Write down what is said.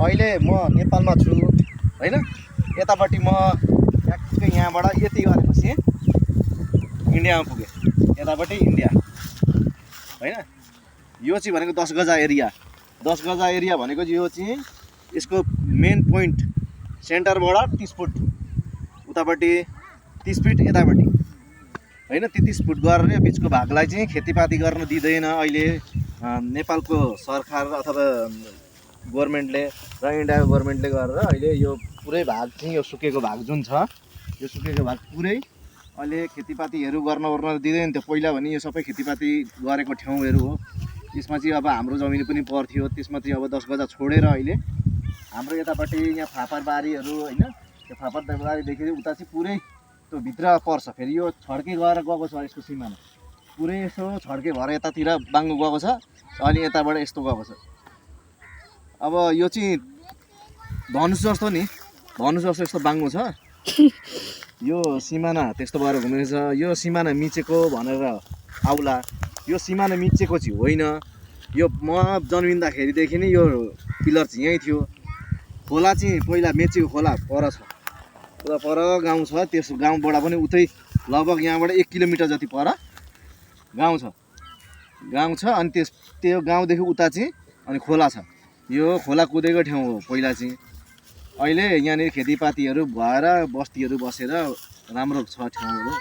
अहिले म नेपालमा छु हैन। यतापट्टि म ठ्याक्कै यहाँबाट यति गरेपछि इन्डियामा पुगेँ। यतापट्टि इन्डिया हैन। यो चाहिँ भनेको 10 गजा एरिया। 10 गजा एरिया भनेको यो चाहिँ यसको मेन पोइन्ट सेन्टरबाट 30 फुट उतापट्टि 30 फिट यतापट्टि हैन। 30 फुट गरेर बिचको भागलाई चाहिँ खेतीपाती गर्न दिँदैन अहिले नेपालको सरकार अथवा गभर्नमेन्टले र इन्डियाको गभर्नमेन्टले गरेर अहिले यो पुरै भाग चाहिँ यो सुकेको भाग जुन छ यो सुकेको भाग पुरै अहिले खेतीपातीहरू गर्न दिँदैन थियो। पहिला भने यो सबै खेतीपाती गरेको ठाउँहरू हो। त्यसमा चाहिँ अब हाम्रो जमिन पनि पर्थ्यो। त्यसमा चाहिँ अब 10 गजा छोडेर अहिले हाम्रो यतापट्टि यहाँ फापरबारीहरू हैन। त्यो फापरबारीदेखि उता चाहिँ पुरै त्यो भित्र पर्छ। फेरि यो छड्के गएर गएको छ यसको सिमाना पुरै यसो छड्के भएर यतातिर बाङ्गो गएको छ। अनि यताबाट यस्तो गएको छ। अब यो चाहिँ धनुष जस्तो नि, धनुष जस्तो यस्तो बाङ्गो छ। यो सिमाना त्यस्तो भएर घुमेको छ। यो सिमाना मिचेको भनेर आउला, यो सिमाना मिचेको चाहिँ होइन। यो म जन्मिँदाखेरिदेखि नै यो पिलर चाहिँ यहीँ थियो। खोला चाहिँ पहिला मेचेको खोला पर छ, उता पर गाउँ छ। त्यस गाउँबाट पनि उतै लगभग यहाँबाट 1 किलोमिटर जति पर गाउँ छ। अनि त्यो गाउँदेखि उता चाहिँ अनि खोला छ। यो खोला कुदेको ठाउँ हो पहिला चाहिँ। अहिले यहाँनिर खेतीपातीहरू भएर बस्तीहरू बसेर राम्रो छ ठाउँहरू।